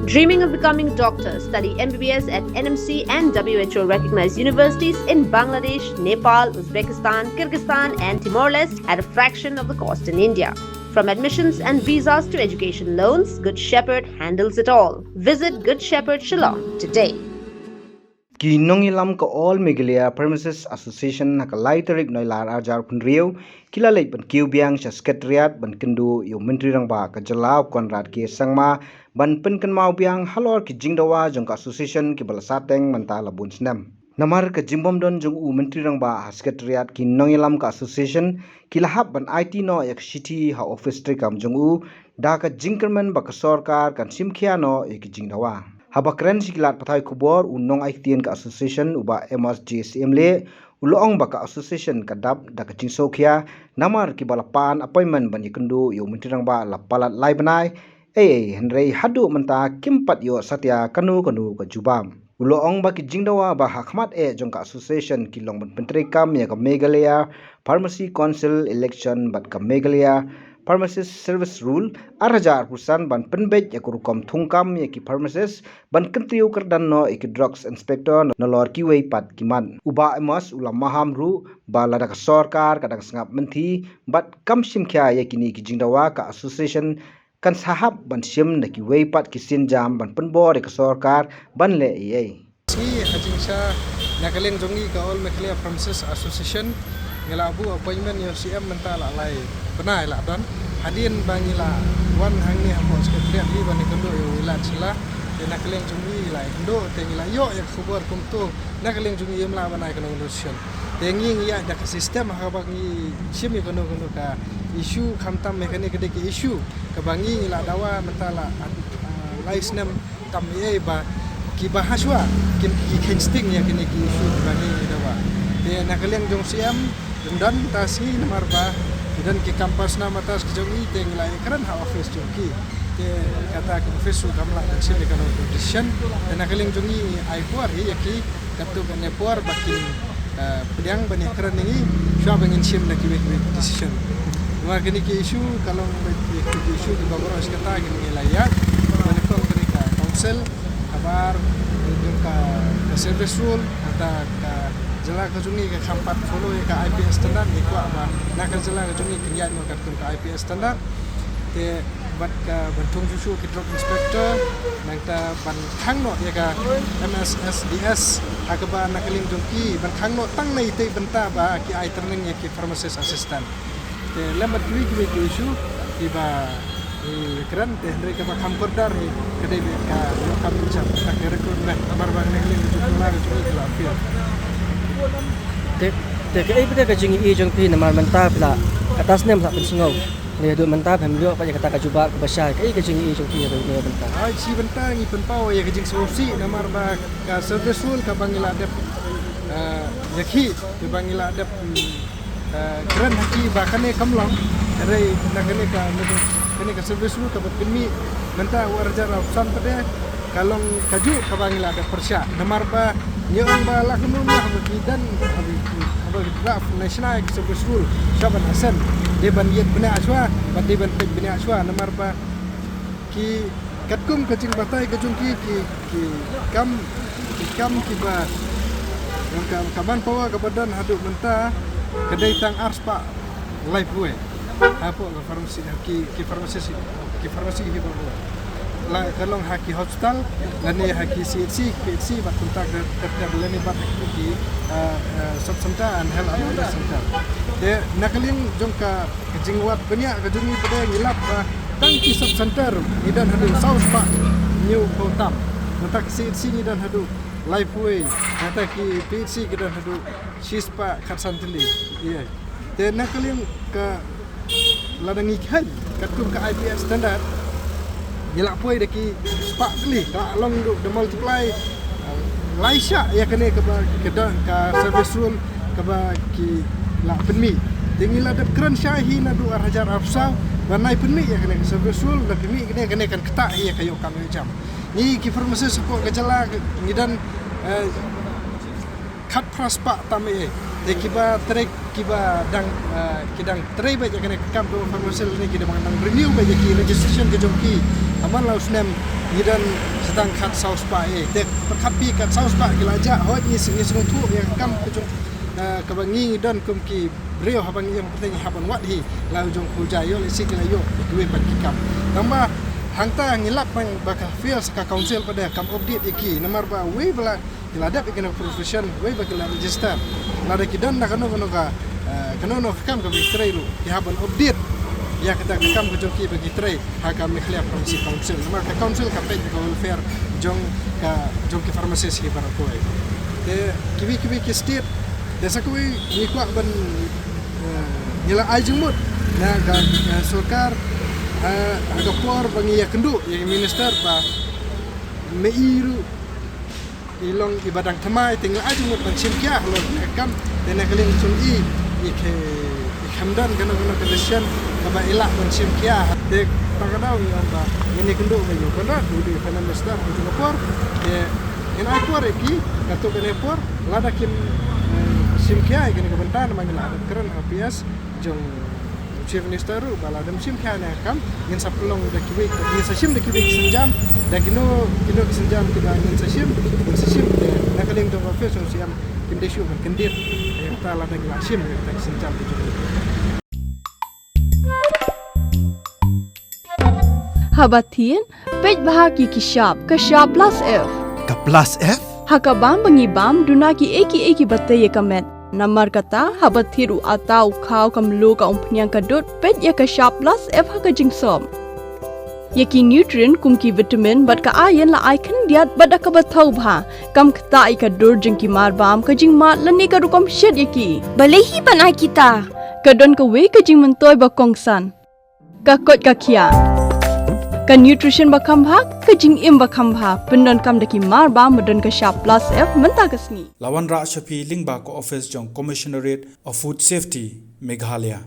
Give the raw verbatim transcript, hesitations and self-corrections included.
Dreaming of becoming a doctor? Study M B B S at N M C and W H O recognized universities in Bangladesh, Nepal, Uzbekistan, Kyrgyzstan, and Timor Leste at a fraction of the cost in India. From admissions and visas to education loans, Good Shepherd handles it all. Visit Good Shepherd Shillong today. Ki nongïalam ka All Meghalaya Pharmacists Association ha ka lai tarik Nailar arhajar phew hynriew ki la leit ban kiew biang sha Secretariat ban kynduh ïa u Myntri Rangbah ka jylla u Conrad K Sangma ban pynkynmaw biang halor ki jingdawa jong ka association kiba la sah teng mynta la bun snem. Namar ka jingbym don jong u Myntri Rangbah ha Secretariat, ki nongïalam ka association ki la hap ban aiti noh ïa ka shithi ha ophis treikam jong u da ka jingkyrmen ba ka sorkar kan shim khia noh ïa ki jingdawa. Haba kren sha ki lad pathai khubor, u nongai ktien ka association u Bah Amos J Syiemlieh u la ong ba ka association ka dap da ka jingsngewkhia namar kiba la pan appointment ban ïakynduh ïa u Myntri Rangbah la palat lai bnai, ei ei, hynrei haduh mynta kim pat ïoh satia kano kano ka jubab. U la ong ba ki jingdawa ba ha khmat eh jong ka association ki long ban pyntreikam ïa ka Meghalaya Pharmacy Council election bad ka Meghalaya Pharmacist Service Rule arhajar arphew san ban pynbeit ïa ka rukom thungkam ïa ki pharmacist ban kyntiew kyrdan noh ïa ki drugs inspector nalor kiwei pat ki mat. U Bah Amos u la maham ruh ba lada ka sorkar ka dang sngap mynthi bad kam shim khia ïa kine ki jingdawa, ka association kan sa hap ban shim da kiwei pat ki sienjam ban pynbor ïa ka sorkar ban leh ei ei. Ngi ha jingshisha, na ka liang jong ngi ka All Meghalaya Pharmacists Association, ngi la buh appointment ïa u C M mynta la lai bnai la don. Hadien ba ngi la wan hangne hapoh Secretariat hi ban ïakynduh ïa u William Shylla, te na ka liang jong ngi la ïakynduh te ngi la ïoh ïa ka khubor kumto, na ka liang jong ngi ngim lah ban ai kano kano decision. Te ngi ngi ïaid da ka system ha kaba ngi shim ïa kano kano ka issue, khamtam ïa kane ka dei ka issue kaba ngi ngi la dawa mynta la, ah, lai snem tam ei ei ba kiba hashwa kin ki kheiñ sting ïa kine ki issue kiba ngi ngi dawa. Te na ka liang jong C M, ym don ta shi namar ba ki don ki kam personal matters ki jong ngi te ngi la ïakren ha office jong ki. Te kata ka office ruh kam lah ban shim ïa kano kano decision. Te na ka liang jong ngi ai por hi ïa ki katto katne por ba kin, eh, pdiang ban ïakren ïa ngi shuwa ba ngin shim da kiwei kiwei ki decision. Namar kine ki issue ka long ba ki, ki issue kiba baroh shi katta ngi ngi la ïaid. Ba nyngkong kane ka council, kaba ar jong ka, ka service rule, kata ka jylla ka jong ngi ka kham pat follow ïa ka I P S standard, ngi kwah ba na ka jylla ka jong ngi kin ïaid noh katkum ka I P S standard. Te bad ka ban thung shuh shuh ki drug inspector, nangta ban khang noh ïa ka M S S D S ha kaba na ka liang jong ki ban khang noh tang na itei bynta ba ki ai training ïa ki pharmacist assistant. Te lem bad kiwei kiwei ki issue kiba ngi kren, te hynrei kaba kham kordor hi ka dei beit ka ïoh kam ïoh jam, ka recruitment, namar ba na ka liang jong ki la, jong ki la appeal. Te, te kaei pat ka jingïohi jong phi namar mynta phi la, kata snem la pynsngew. Lei haduh mynta phim ïoh pat ïa kata ka jubab kaba shai, kaei ka jingïohi jong phi ïa kane ka bynta? Ai, shi bynta ngi pynpaw ïa ka jingsngewsih namar ba ka service rule kaba ngi la dep, eh, ïakhih, kaba ngi la dep, mm, eh, kren ha ki ba kane kam long, hynrei na kane ka, kane ka service rule kaba pynmih mynta u arhajar arphew san pat de, ka long kajuh kaba ngi la dep pyrshah. Namar ba ngi ong ba la kumno kumno haba ki don, haba ki, haba ki rah na shna ïa ka service rule shuwa ban ascend, dei ban ïit bniah shuwa bad dei ban peit bniah shuwa, namar ba ki katkum ka jingbatai ka jong ki, ki, ki kam, ki kam kiba, ka, ka manpower kaba don haduh mynta ka dei tang arspah laiphew wei. Hapoh ka pharmacy, ki, ki pharmacy, ki pharmacy hi ba la ka long ha ki hospital lane ha ki C H C, P H C, bad kumta ka, ka, ka lane bad ha ki, ki, uh, uh, sub center and health and wellness center. Te na ka liang jong ka, ka jingwad bniah ka jong ngi pat de ngi lap ba tang ki sub center ngi don haduh saw spah hynñiew phew tam. Nangta ki C H C ngi don haduh laiphew wei. Nangta ki P H C ki don haduh shispah khatsan tylli. Ïa. Te na ka liang ka, lada ngi kheiñ katkum ka I P S standard, ngi la poi da ki spah tylli, ka la long duh da multiply, uh, lai shah ïa kane kaba ka don ka service rule kaba ki la pynmih. Te ngi la dep kren shai hi naduh arhajar arphew saw ba nai pynmih ïa kane ka service rule, da pynmih kane, kane kan ktah hi ïa ka ïoh kam ïoh jam. Ngi ki pharmacist hapoh ka jylla ngi don, eh, khatphra spah tam ei ei. Te kiba trei, kiba dang, eh, ki dang trei beit ïa kane ka kam ka pharmacy lane ki dang, dang renew beit ïa ki registration ka jong ki ha man la u snem Ngi don sa tang khatsaw spah, eh, te pyrkhat phi, khatsaw spah ki la jah, hooid ngi sngewthuh ïa ka kam ka jong, eh, kaba ngi ngi don kum ki briew haba ngi ïeng pyrthei ngi hap ban wad hi, la u jong khuja ïoh lehse ki la ïoh kiwei pat ki kam. Tangba hangta ngi lap ba ka fail sa ka council pat de kam update ïa ki, namar ba wei ba la ki la dep ïa kane ka profession, wei ba ki la register. Lada ki don da kano kano ka, eh, kano kano ka kam kaba ki trei ruh, ki hap ban update ïa kata ka kam ka jong ki ba ki trei ha ka Meghalaya Pharmacy Council. Namar ka council ka peit ka welfare jong ka, jong ki pharmacist hi baroh kawei. Te kiwei kiwei ki state, te sa kawei ngi kwah ban, eh, ngi la ai jingmut na ka, eh, sorkar, eh, ha ka por ba ngi ïakynduh ïa ki minister ba me i ruh i long iba dang thymmai, te ngi la ai jingmut ban shim khia halor kane ka kam. Te na ka liang jong i, i khe, i khem don kano kano ka decision kaba i lah ban shim khia. Te kata ka daw ngi ong ba ngin ïakynduh bad u Conrad, u dei u Finance Minister ka jong ka por. Te ngin ai por ïa ki katto katne por, lada kim, eh, shim khia ïa kane ka bynta, namar ngi la dep kren ha P S jong Chief Minister ruh ba lada ym shim khia ïa kane ka kam, ngin sa pynlong da kiwei, ngin sa shim da kiwei ki sienjam, da kino kino ki sienjam kiba ngin sa shim, ngin sa shim. Te na ka liang jong ka office jong C M kim dei shuh ban kyndit ïa kata lada ngi la shim ïa kata ki sienjam ki jong ngi. Haba thied, peit bha ki ki shap, ka shap plus F. Ka plus F? Ha ka bam ba ngi bam, duna kiei kiei kiba tei ïa ka met. Namar kata, haba thied u atta, u khaw, ka mluh, ka umphniang, ka dud, peit ïa ka shap plus F ha ka jingsop. Ïa ki nutrient kum ki vitamin bad ka iron la ai khyndiat bad da kaba thaw bha, kam ktah ïa ka dur jong ki marbam, ka jingmad lane ka rukom shet ïa ki. Balei hi ban ai kita? Ka don kawei ka jingmyntoi ba kongsan. Ka koit ka khiah. Ka nutrition ba kham bha, ka jingim ba kham bha, pyndonkam da ki marbam ba don ka shap plus F mynta ka sngi. La wanrah sha phi lyngba ka office jong Commissionerate of Food Safety, Meghalaya.